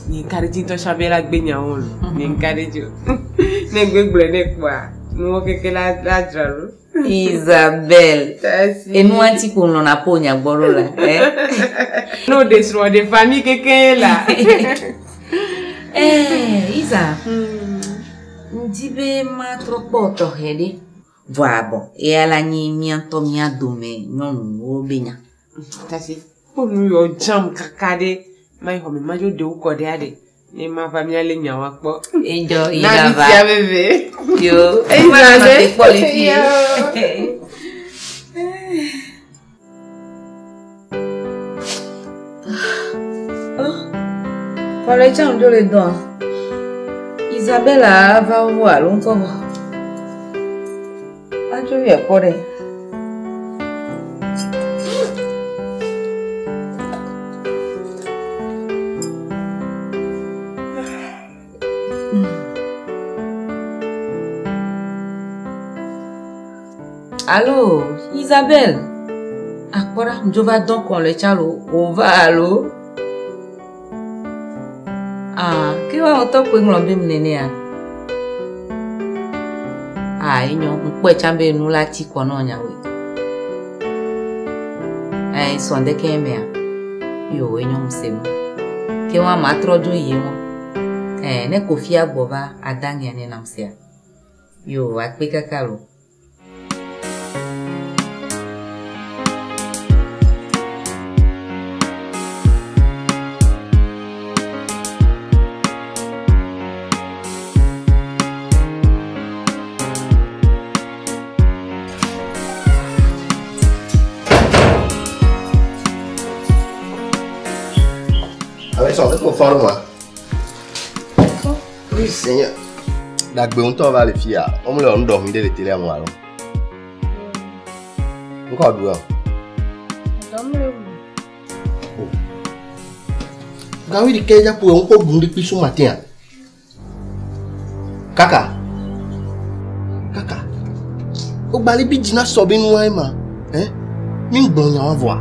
Nye ŋka ɖe dzi ŋutɔ tsã be la gbe nyawo lo. Nye ŋka ɖe dzi o. Ne ŋgbe gblɔe nɛ kpoa, nuwo keke la la dzra ɖo. Isabelle. Tasi. Enua ŋuti ko ŋlɔna ƒo nya gbɔ ɖo la. Eh? Ne wo ɖe srɔ̃ ɖe famille keke la. Eh, Isa. Ŋdi be matrɔ kpɔ tɔxɛ ɖe. Vɔa bɔn, eya la nyi mía ŋutɔ mía dome nyɔnuwo be nya. Tasi, kpɔ nu yɔ dzam kaka ɖe. Ma yi xɔ me, ma dzo ɖe wo kɔ ɖe aɖe. Ne ma va míalé nyawo akpɔ. Edzɔ yi Na la mi va. sia veve. Yo. Eyi Ma za nɔ ɖe. te kpɔ le fi. Yo. Kɔlɛ tsã ŋdzo le dɔa. Isabella va wo alo ŋkɔ vɔ. Atso yɛ kpɔ ɖe. Allo, Isabelle. Akpɔ ɖa, ŋdzo va dɔn kɔlɛ tsã lo. O va alo. Ah, ke wa wotɔ koe ŋlɔ be mu nenea? Ah, enyo, ŋkpɔe tsã be nu la ti kɔ nɔ nyawoe. Eh, sɔn ɖeke mea? Yo, enyo ŋu se nu. Ke wa ma trɔ dzo yi ŋu. Eh, ne Kofia gbɔ va adaŋea ne nam sea. Yo, akpe kaka lo. Avec son ko fɔlɔ ma. Oui, Seigneur. Dagbe ŋutɔ va le fia. Wɔm le nu ɖɔm ɖe le télé mo alo. Ŋkɔ ɖu ya. Gawi ɖeke dza ƒo ŋkɔ ɖu ɖe kpi so matin. Kaka. Kaka. Wogbali bi dzina sɔ be nua ema. Hein? Mi ŋgblɔ nya wa vɔa.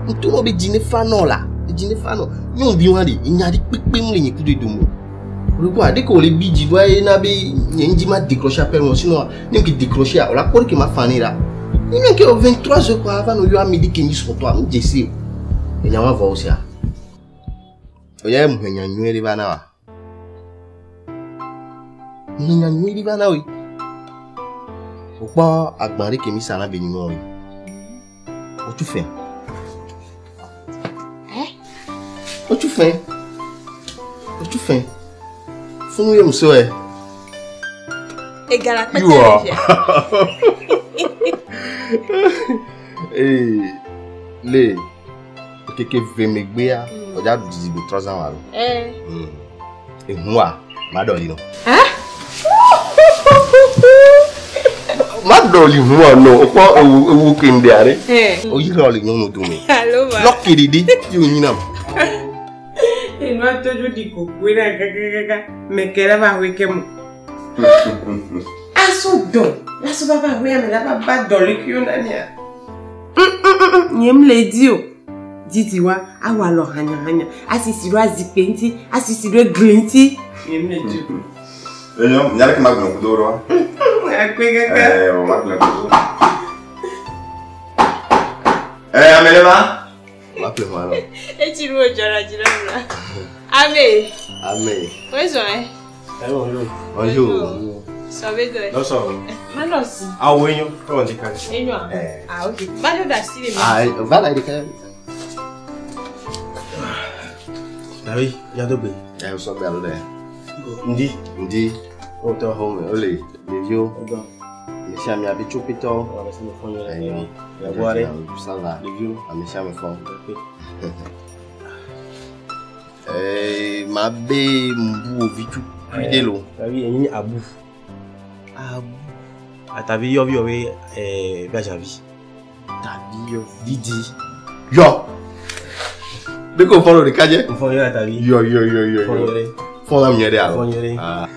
Ŋutɔ be dzi ne fa nɔ la. Dzi ne fa nɔ. Nyɔnuvi wa ɖe nya ɖe kpekpe mu le nye kudo dome. Pourquoi dès qu'on les bidji doit y na be nye ŋdzi ma décrocher appel mo sinon ne ke décrocher o la kpɔ ke ma fani la. Ni mi ke 23h quoi avant no yo midi ke ni sur toi mu jesi o. Nya wa vɔ o sia. O ya mu nya nyuie ɖe va na wa. Mu nya nyuie ɖe va na we. O kpɔ agba ɖe ke mi sa na be ni mo we. O tu fɛ. O tu fɛ. O tu fɛ. Funu ye muso ye. Egala kpɛtɛ You are. le fia. Ee, le keke vemegbea, ọjà didi be 3 ans wa lo. Eh. Ehun wa, ma dọ̀ yìí nọ. Ma dọ̀ li hun wa nọ, o kpɔ ewu ewu kende are. Eh. O yi lɔ le nyɔnu dome. Allo ma. Lɔki didi yi o nyina. Enu atɔdzo ɖi kokoe na kakakaka meke la va hoe ke mo. Aso dɔ, laso va va hoe ame la va ba dɔ le kuiwo na mia. Nye m le di o. Didi wa awɔ alɔ hanyahanya, asisi ɖo azikpe ŋuti, asisi ɖo gli ŋuti. Nye m le di o. Enyo, nya ɖeke ma gblɔ kudo ɖoa. Akpe kaka. Eh, o ma gblɔ kudo. Eh, ame ɖe va. Ma ƒle hun alɔ. Etsi nu wòdzɔ na dzi na mi la. Ame. Ame. Wezɔ ɛ. Eh, bonjour. Bonjour. Sɔbe dɔ ɛ. Non, ça va. Manɔ si. Ah oui, non. Comment on dit quoi? Enyoa. Eh. Ah ok. Madzo ɖe asi le mi. Ah, va la ɖeka. Ah oui, Yadogbe. Eh, o sɔ gbe alo ɖe. Ndi. Ndi. Otɔ. Home, ole, ɖeviwo. Ame sia ame abe tsopetɔwo. Ame sia ame fɔ nyuie. Enyo. Yaboare. Ça va. Ɖeviwo. Ame sia ame fɔ. Eh, ma be mbu ovi tukui ɖe lo. Tavi enyi abu. Abu. Atavi yɔvi yɔvi eh Bajavi. Tavi yɔ. Didi. Yɔ. De ko fɔ lo ɖeka dze. Nfɔ nyuie atavi. Yɔ yɔ yɔ yɔ Fɔ yɔ. nyuie. Fɔ la nyuie ɖe alo. Fɔ nyuie. Ah,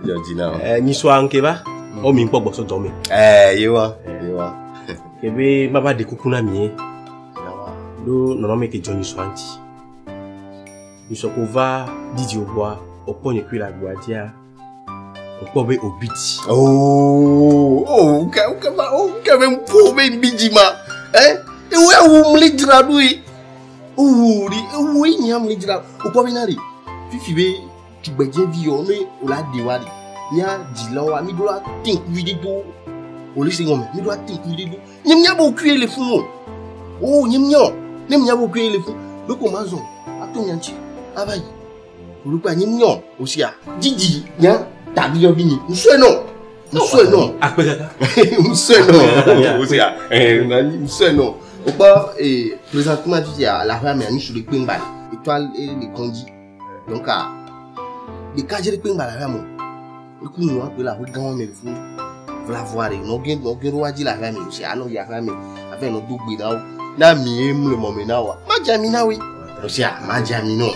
yɔ dzi na. Eh nyisɔa ŋke va. O mi ŋkpɔ gbɔsɔ dɔ me. Eh, ye wa. Ye wa. Kebe ma va ɖe kuku na mi ye. Ɖo nɔnɔme ke dzɔ nyisɔa ŋuti. Nyisɔ ko va didiwo gbɔa, wòkpɔ nye kui le agboa dzia, wòkpɔ be wòbi dzi. Oh, oh, nke nke ma, oh, nke be ŋpo be bi dzi ma. Eh, ewo ya wo mli dzra ɖo ye. Oh, ɖi ewo ye nya mli dzra. Wòkpɔ be na ɖi. Fifi be tugbedzevi yɔ ne wòla ɖe wa ɖi. Mía dzilawoa, mi ɖo la te ŋkuvi ɖe do. Wòle se gɔme, mi ɖo la te ŋkuvi ɖe do. Nye mía be wòkui le funu o. Oh, nye mía o. Ne mía be wòkui le funu. Ɖeko ma zɔ, ato mía ŋuti, ava yi. Wòle nye mía o. Osia, dzidzi nya taviyɔvi nyi. Ŋusɔe nɔ. Ŋusɔe nɔ. Akpe kaka. Ŋusɔe nɔ. Osia, ŋusɔe nɔ. Wokpɔ présentement fifia le aƒea mea, ŋutsu ɖe kpe ŋgba le. Étoile le kɔndzi. Donc, ɖeka dze ɖe kpe ŋgba le aƒea me o. Eku nua kpe le aƒe gãwo me le funu. Vlavoa ɖe nɔ ge nɔ ge ɖo wa dzi le aƒea me. Osia, anɔ yi aƒea me. Aƒe nɔ do gbe na wo. Na mi ye mu le mɔ me na woa, ma dze ami na woe. Osia, ma dze ami nɔ.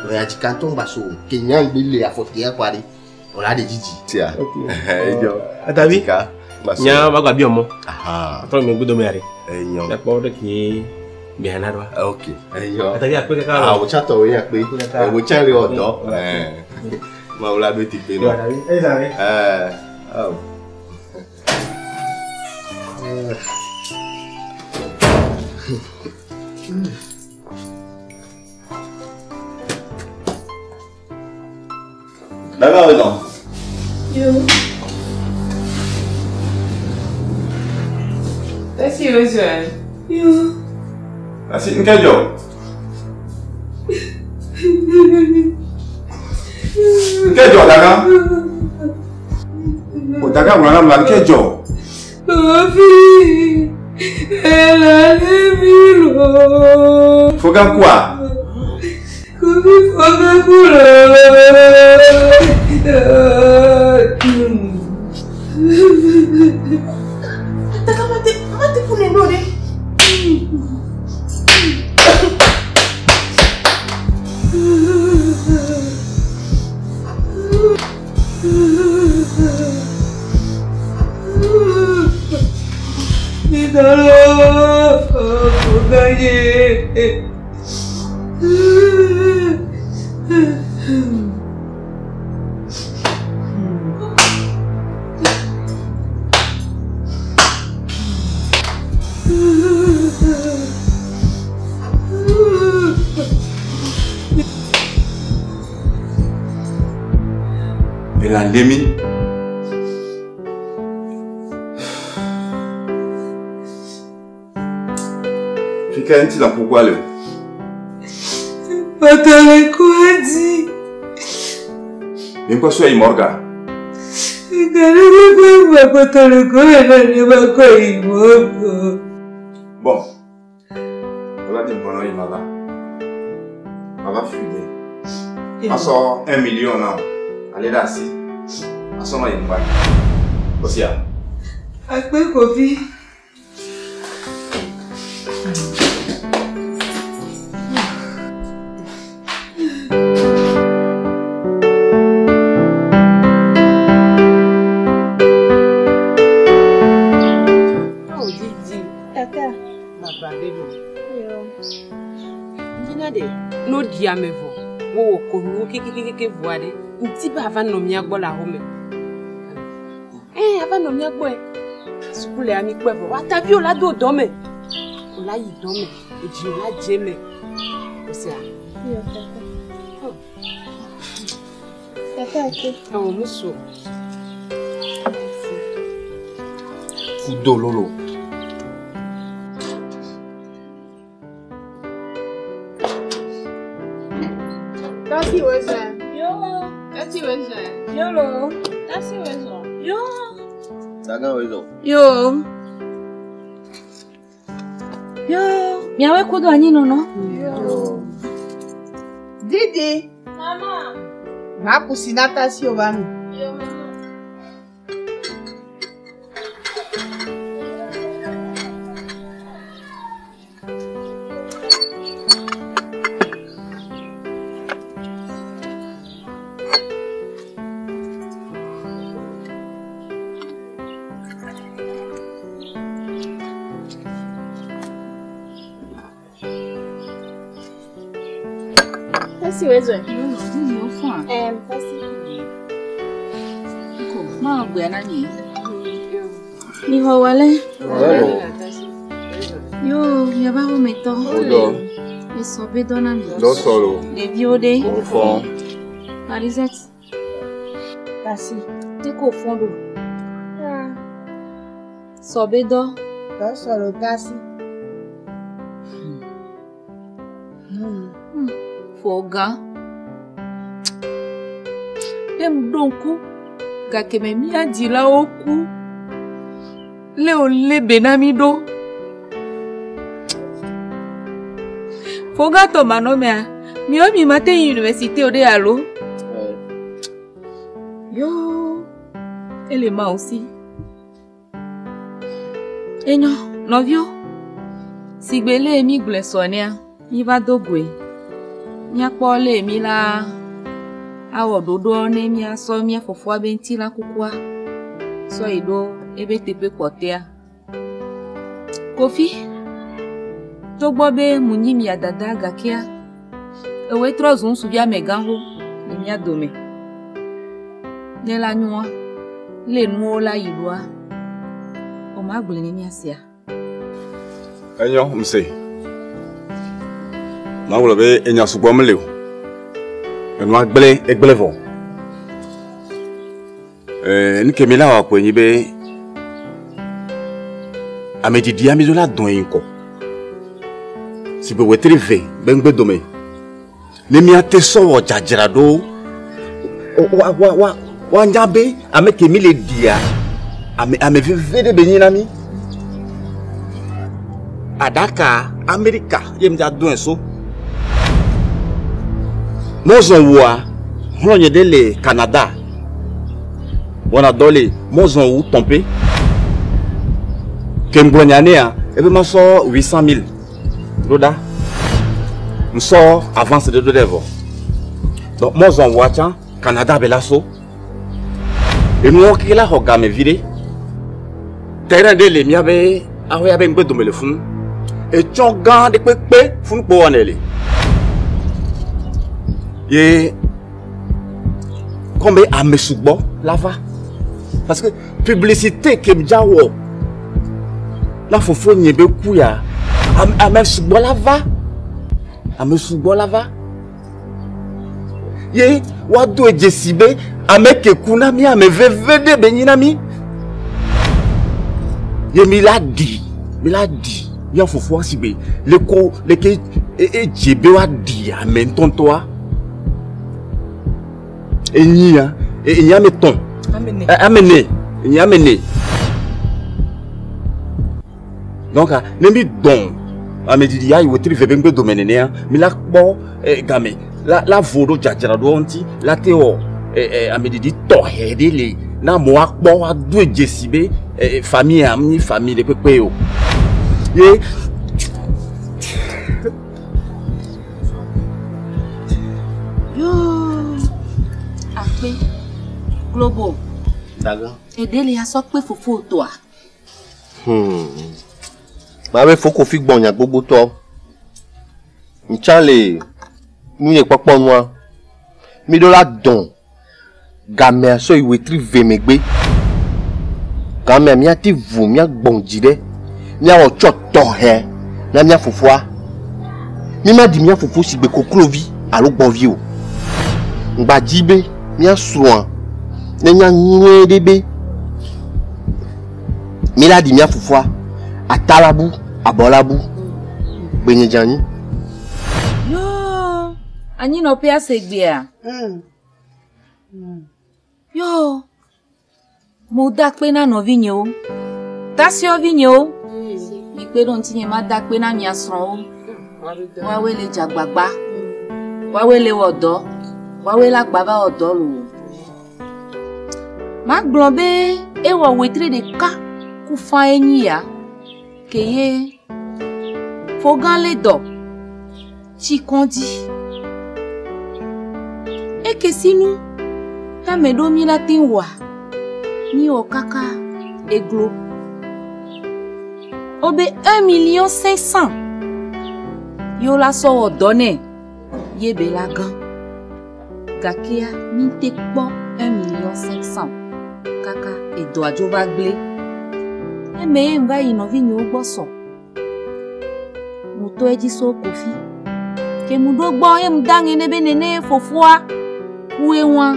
Nɔ ya dzi kantɔ ŋgba so. Ke nya ŋgbe le afɔtea kɔa ɖe. Wòla ɖe dzidzi. Tia. Edzo. Atavi. Nya va gba biɔ mɔ. Aha. Atrɔ megbe dome ya ɖe. Enyo. Míakpɔ ɖe ke gbehana ɖoa. Ok. Enyo. Atavi akpe kaka. Ah, wò tsã tɔwò ye akpe. Wò tsã le wɔ dɔ. Mawu la ɖo teƒe nɔ. Ɛɛ. Awo. Daga wezɔ. Yo. Tasi wezɔ. Yo. Tasi nke dzɔ. Nke dzɔ daga. O daga ŋlɔ na mla nke dzɔ. Kofi. Ela le mi lo. Foga kua. Kofi foga ku lo. Ataka mate mate kune no de. Idolo, foga ye. Ela lemi. Fika ŋuti le ƒoƒoa le o. Patale kwadi. Mi ŋkɔ sɔe yi morga. Ikale kwekwe patale kwena ne bako imoko. Bon. Voilà di ŋkɔ yi ma va. Ma va fui de. Asɔ 1 million na o. Ale ɖe asi. Asɔ nɔ yi ŋgba. Osia. Akpe Kofi. Oh, Didi. Kaka. Baba bebo. Yo. Yina de no di ame vɔ. Wowɔ kɔnuwo kekekeke vɔa ɖe. Ŋuti be ava nɔ mía gbɔ le ahome. Ava nɔ mía gbɔe. Suku le ami kpɔe vɔ. Ataviwo la do dɔme. Wòla yi dɔme. Edzi wòla dze eme. Osea? Yo, kaka. Kaka ake. Ɛwɔ musu. Kudo lolo. Tasi wezɔ. Yo. Tasi wezɔ. Yo lo. Tasi wezɔ. Yo. Daga wezɔ. Yo. Yo. Miawoe kudo anyinɔnɔ. Yo. Didi. Mama. Va kusi na tasi o va mi. Yo mama. Tasi wezwe. Yo fɔn. Tasi. Ko, ma gbe na nyi. Mi xɔ wale. Yo, miaba wo me tɔ. Wodɔ. Esɔ be dɔ na mi. Dɔ sɔ lo. Ɖeviwo ɖe. Wo fɔn. Marisette. Tasi. Te ko fɔn ɖo. Sɔ be dɔ. Dɔ sɔ lo tasi. Fo gã. Ne mu ɖo ŋku gake me mía dzilawo ku. Le wòlé be na mi ɖo. Fo gã tɔ manɔmea, miawo mi ma te yi université o ɖe alo? Yo, ele ma aussi. Enyo, nɔviwo, sigbe le mi gblɔe sɔ nea, mi va do goe. Míakpɔ le mi la awɔ ɖoɖoa ne míasɔ mía fofoa be ŋutilã kukua sɔ yi ɖo ebe teƒe kpɔtɔea. Kofi, togbɔ be mu nyi mia dada gakea, ewoe trɔ zu ŋutsuvi amegãxo le mía dome. Ne la nyoa, le nuwo la yi ɖoa, o ma gblɔe ne míasia. Enyo, mse. Magblɔ be enya sugbɔ mele o. Enua gblẽ egblẽ vɔ. Nu ke mi la wɔ koe nyi be amedzidzia mi do la dɔn yi ŋkɔ. Si be wetri ve be ŋgbe dome. Ne míate sɔ wɔ dzadzra ɖo, wa wa wa woanya be ame ke mi le ɖia, ame veve ɖe be nyi na mi. Aɖaka Amerika ye mi dza dɔn so. Mɔzɔn wua, xlɔ̃nye ɖe le Canada. Wɔna dɔ le mɔzɔn wu tɔnpe. Ke ŋgblɔ nya nea, ebe ma sɔ 800 000 ɖo ɖa. Ŋsɔ avance ɖe ɖo ɖe vɔ. Donc mɔzɔn wua tsã, Canada be la so. Enuwo keke la xɔ game vi ɖe. Terrain ɖe le míabe aƒea be ŋgbe dome le funu. Etsɔ gã ɖe kpekpe funu kpo wɔnɛ le. Ye comme be ame sugbɔ la va. Parce que publicité ke dza wɔ na fofo nye be ku ya, ame sugbɔ la va. Ame sugbɔ la va. Ye woado dzesi be ame ke ku na mi, ame veve ɖe be nyi na mi. Ye mi la ɖi, mi la ɖi mía fofoa si be le ko le ke edze be woaɖi ame ŋutɔŋutɔa. Enyi ya, enyi ame tɔn. Ame ne, enyi ame ne. Donc ne mi dɔn ame didi ya yi wotri ve be ŋgbe dome nenea, mi la kpɔ game la vo ɖo dzadzra ɖo ŋuti la te wɔ ame didi tɔxɛ ɖe le na amewo akpɔ woado dzesi be famille ya nyi famille ɖe kpekpe o. Ye Yo, akpe, Globo. Daga. Eɖe le asɔ kpe fofo toa. Ma be fo Kofi gbɔ nya gbogbo tɔ. Ntsa le nu nye kpɔkpɔ nua. Mi ɖo la dɔn gamea sɔ yi wetri ve megbe. Gamea míate vo mía gbɔn dzi ɖe. Míawɔ tsɔ tɔxɛ na mía fofoa. Mi ma ɖi mía fofo si gbe koklovi alo gbɔvi o. Ŋgba dzi be mía srɔ̃a ne nya nyuie ɖe be mi la ɖi mía fofoa ata la bu, abɔ la bu, gbenye dze anyi. Yo, anyinɔƒea se gbea. Yo, mo da kpe na nɔvinyewo, tasiɔvinyewo. Mi kpe ɖo ŋutinye ma da kpe na mia srɔ̃wo. Woawoe le dzagbagba, woawoe le wɔ dɔ, woawoe le agba va wɔ dɔ loo. Magblɔ be ewɔ wetri ɖeka ku fa enyi ya, ke ye fogã le dɔ tsi kɔdzi. Eke sinu tame ɖo mi la te wɔa, mi wɔ kaka eglo. Wobe 1 500 000 ye wo la sɔ wɔ dɔ nɛ ye be la gã. Gakea mi te kpɔ 1 million 500 kaka edɔa dzo va gblẽ. Eme ye ŋva yi nɔvinyewo gbɔ sɔ. Mu tɔ edzi so Kofi. Ke mu ɖo gbɔ ye mu da ŋe ne be nene fofoa kue wa.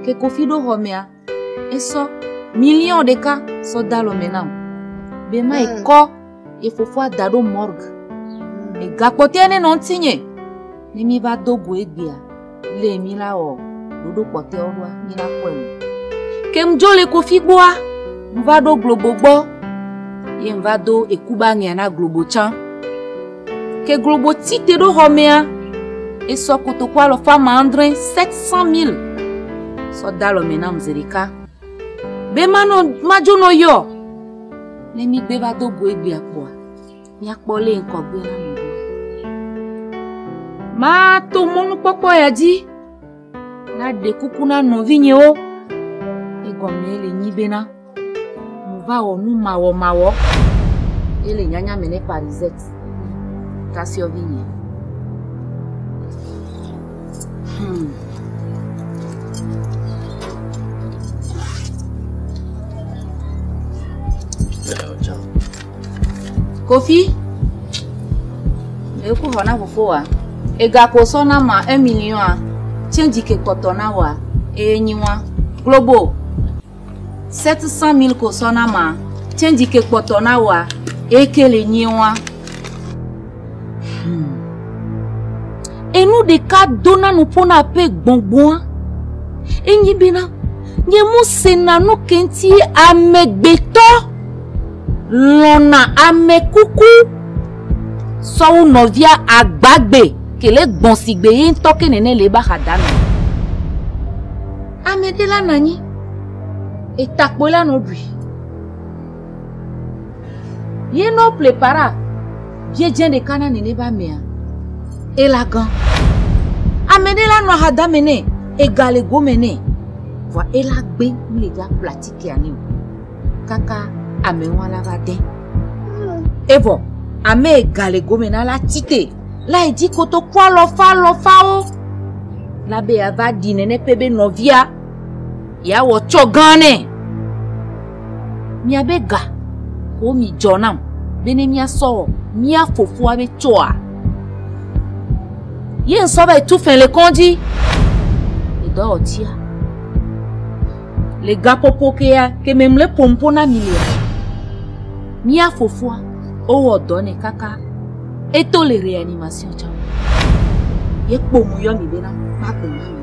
Ke Kofi ɖo xɔmea, esɔ million ɖeka sɔ da alɔme nam. Be ma ekɔ ye fofoa da ɖo morgue. Egakpɔtɔe ne nɔ ŋutinye. Ne mi va do go egbea, le mi la wɔ ɖoɖo kpɔtɔewo ɖoa, mi la kpɔe nu. Ke ŋdzo le Kofi gbɔa, ŋva ɖo Globo gbɔ. Ye ŋva do ekuba ŋea na Globo tsã. Ke Globo tsi te ɖo xɔmea, esɔ kotoku alɔfa ma 700 000 sɔ da alɔme nam zi ɖeka. Be manɔ madzo nɔ yɔ. Ne mi gbe va do go egbea kpoa, miakpɔ le ŋkɔgbe la nɔ ɖo. Mato mɔnukpɔkpɔ ya dzi la ɖe kuku na nɔvinyewo. Egɔme le nyi bena mu va wɔ nu mawɔmawɔ. Ele nyanya me ne Parisette. Kasiɔvinye. Kofi, eku xɔ na fofowa. Ega ko sɔ na ma 1 million a. Change ke kpɔtɔ na wa. Eye nyi wa. Globo. 700 000 ko sɔ na ma. Change ke kpɔtɔ na wa. Eke le nyi wa. Enu ɖeka dona nu ƒona ƒe gbɔngbɔa. Enyi bena nye mu sena nu ke ŋuti amegbetɔ lɔna amekuku sɔwu nɔvia agbagbe ke le gbɔn sigbe ye ŋutɔ ke nene le eba xada me. Ame ɖe la nɔ anyi, etakpoe la nɔ ɖui. Ye nɔ prepara biedze ɖeka na nene ba mea, ela gã. Ame ɖe la nɔ axada me nɛ, ega le gome nɛ. Vɔa ela gbe mu le dza ƒle atikea nɛ o. Kaka amewo la va de. Evɔ ame ega le gome na la tite la yi dzi kotoku alɔfa alɔfawo. La be ya va ɖi nene ƒe be nɔvia ya wɔ tsɔ gã nɛ. Miabe ga ko mi dzɔ nam be ne miasɔ wɔ mia fofoa be tsɔa. Ye ŋsɔ va yi tu fɛn le kɔndzi. Edɔ wɔ tia. Le gaƒoƒo ke ya ke me mle ƒom na mi lea. Mia fofoa wowɔ dɔ nɛ kaka eto le réanimation tsã. Ye kpo mu yɔ mi bena ma gblɔ na mi.